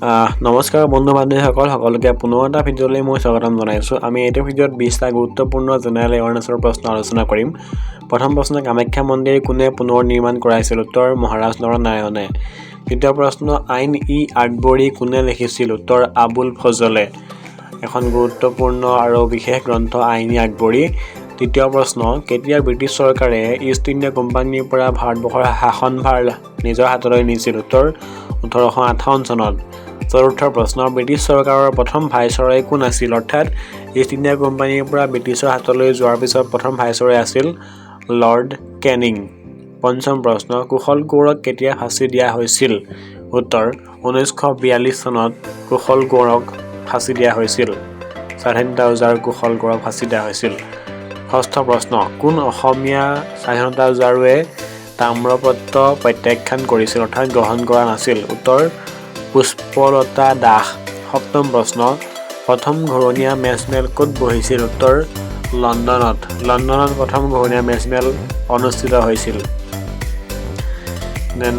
নমস্কাৰ বন্ধু বান্ধৱীসকল, সকলোকে পুনৰ এটা ভিডিঅ'লৈ মই স্বাগতম জনাইছোঁ। আমি এইটো ভিডিঅ'ত 20টা গুৰুত্বপূৰ্ণ জেনেৰেল এৱাৰনেছৰ প্ৰশ্ন আলোচনা কৰিম। প্ৰথম প্ৰশ্ন, কামাখ্যা মন্দিৰ কোনে পুনৰ নিৰ্মাণ কৰাইছিল? উত্তৰ, মহাৰাজ নৰনাৰায়ণে। দ্বিতীয় প্ৰশ্ন, আইন ই আকবৰী কোনে লিখিছিল? উত্তৰ, আবুল ফজলে। এখন গুৰুত্বপূৰ্ণ আৰু বিশেষ গ্ৰন্থ আইন ই আকবৰী। তৃতীয় প্ৰশ্ন, কেতিয়া ব্ৰিটিছ চৰকাৰে ইষ্ট ইণ্ডিয়া কোম্পানীৰ পৰা ভাৰতবৰ্ষৰ শাসনভাৰ নিজৰ হাতলৈ নিছিল? উত্তৰ, 1858 চনত। চতুৰ্থ প্ৰশ্ন, ব্ৰিটিছ চৰকাৰৰ প্ৰথম ভাইচৰয় কোন আছিল? অৰ্থাৎ ইষ্ট ইণ্ডিয়া কোম্পানীৰ পৰা ব্ৰিটিছৰ হাতলৈ যোৱাৰ পিছত প্ৰথম ভাইচৰয় আছিল লৰ্ড কেনিং। পঞ্চম প্ৰশ্ন, কুশল কোঁৱৰক কেতিয়া ফাঁচি দিয়া হৈছিল? উত্তৰ, 1942 চনত কুশল কোঁৱৰক ফাঁচি দিয়া হৈছিল। স্বাধীনতা যুঁজাৰু কুশল কোঁৱৰক ফাঁচি দিয়া হৈছিল। ষষ্ঠ প্ৰশ্ন, কোন অসমীয়া স্বাধীনতা যুঁজাৰুৱে তাম্ৰপত্ৰ প্ৰত্যাখ্যান কৰিছিল, অৰ্থাৎ গ্ৰহণ কৰা নাছিল? উত্তৰ, পুষ্পলতা দাস। সপ্তম প্ৰশ্ন, প্ৰথম ঘূৰণীয়া মেজমেল ক'ত বহিছিল? উত্তৰ, লণ্ডনত। লণ্ডনত প্ৰথম ঘূৰণীয়া মেজমেল অনুষ্ঠিত হৈছিল। Then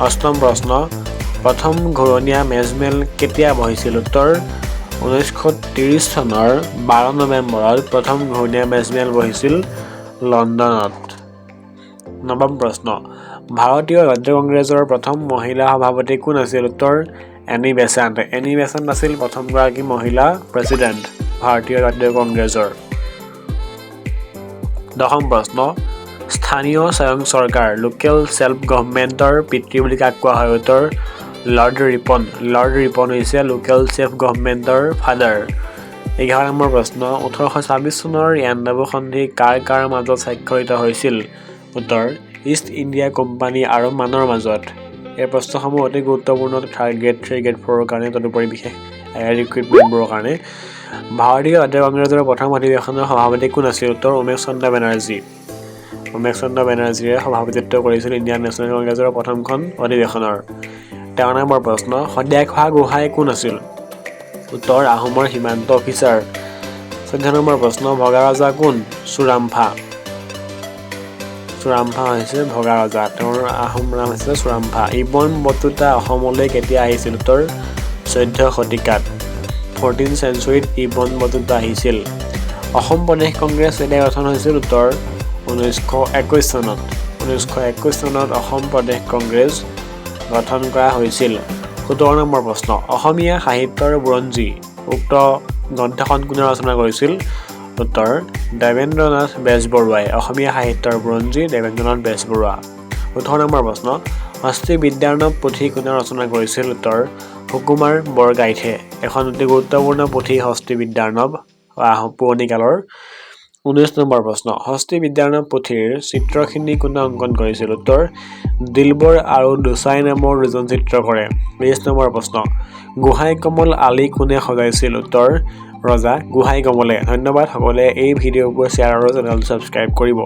অষ্টম প্ৰশ্ন, প্ৰথম ঘূৰণীয়া মেজমেল কেতিয়া বহিছিল? উত্তৰ, 1930 চনৰ 12 নৱেম্বৰত প্ৰথম ঘূৰণীয়া মেজমেল বহিছিল লণ্ডনত। নৱম প্ৰশ্ন, ভাৰতীয় জাতীয় কংগ্ৰেছৰ প্ৰথম মহিলা সভাপতি কোন আছিল? উত্তৰ, এনি বেচাণ্ট। এনি বেচাণ্ট আছিল প্ৰথমগৰাকী মহিলা প্ৰেছিডেণ্ট ভাৰতীয় জাতীয় কংগ্ৰেছৰ। দশম প্ৰশ্ন, স্থানীয় স্বয়ং চৰকাৰ, লোকেল ছেল্ফ গভমেণ্টৰ পিতৃ বুলি কাক কোৱা হয়? উত্তৰ, লৰ্ড ৰিপন। লৰ্ড ৰিপন হৈছে লোকেল ছেল্ফ গভমেণ্টৰ ফাদাৰ। 11 নম্বৰ প্ৰশ্ন, 1826 চনৰ ইয়াণ্ডাবু সন্ধি কাৰ কাৰ মাজত স্বাক্ষৰিত হৈছিল? উত্তৰ, ইষ্ট ইণ্ডিয়া কোম্পানী আৰু মানৰ মাজত। এই প্ৰশ্নসমূহ অতি গুৰুত্বপূৰ্ণ থাৰ্ড গ্ৰেড, থ্ৰী গ্ৰেড, ফ'ৰৰ কাৰণে, তদুপৰি বিশেষ ৰিক্ৰুইটমেণ্টবোৰৰ কাৰণে। ভাৰতীয় জাতীয় কংগ্ৰেছৰ প্ৰথম অধিৱেশনৰ সভাপতি কোন আছিল? উত্তৰ, উমেশ চন্দ্ৰ বেনাৰ্জী। উমেশ চন্দ্ৰ বেনাৰ্জীয়ে সভাপতিত্ব কৰিছিল ইণ্ডিয়ান নেশ্যনেল কংগ্ৰেছৰ প্ৰথমখন অধিৱেশনৰ। 13 নম্বৰ প্ৰশ্ন, শদিয়াখোৱা গোহাঁই কোন আছিল? উত্তৰ, আহোমৰ সীমান্ত অফিচাৰ। 14 নম্বৰ প্ৰশ্ন, ভগা ৰজা কোন? চুৰামফা। চুৰামফা হৈছে ভগা ৰজা, তেওঁৰ আহোম নাম হৈছে চুৰামফা। ইবন বটুতা অসমলৈ কেতিয়া আহিছিল? উত্তৰ, 14 শতিকাত, 14 চেঞ্চুৰীত ইবন বটুতা আহিছিল। অসম প্ৰদেশ কংগ্ৰেছ কেতিয়া গঠন হৈছিল? উত্তৰ, 1921 চনত। 1921 চনত অসম প্ৰদেশ কংগ্ৰেছ গঠন কৰা হৈছিল। 17 নম্বৰ প্ৰশ্ন, অসমীয়া সাহিত্যৰ বুৰঞ্জী উক্ত গ্ৰন্থখন কোনে ৰচনা কৰিছিল? উত্তৰ, দেৱেন্দ্ৰনাথ বেজবৰুৱাই। অসমীয়া সাহিত্যৰ বুৰঞ্জী, দেৱেন্দ্ৰনাথ বেজবৰুৱা। 18 নম্বৰ প্ৰশ্ন, হস্তি বিদ্যাৰ্ণৱ পুথি কোনে ৰচনা কৰিছিল? উত্তৰ, সুকুমাৰ বৰগাইথে। এখন অতি গুৰুত্বপূৰ্ণ পুথি হস্তি বিদ্যাৰ্ণৱ, পুৰণি কালৰ। 19 নম্বৰ প্ৰশ্ন, হস্তি বিদ্যাৰ্ণৱ পুথিৰ চিত্ৰখিনি কোনে অংকন কৰিছিল? উত্তৰ, দিলবৰ আৰু দোচাই নামৰ দুজন চিত্ৰকৰে। 20 নম্বৰ প্ৰশ্ন, গোহাঁই কমল আলি কোনে সজাইছিল? উত্তৰ, ৰজা গোহাঁই কমলে। ধন্যবাদ। সকলোৱে এই ভিডিঅ'বোৰ শ্বেয়াৰ আৰু চেনেলটো ছাবস্ক্ৰাইব কৰিব।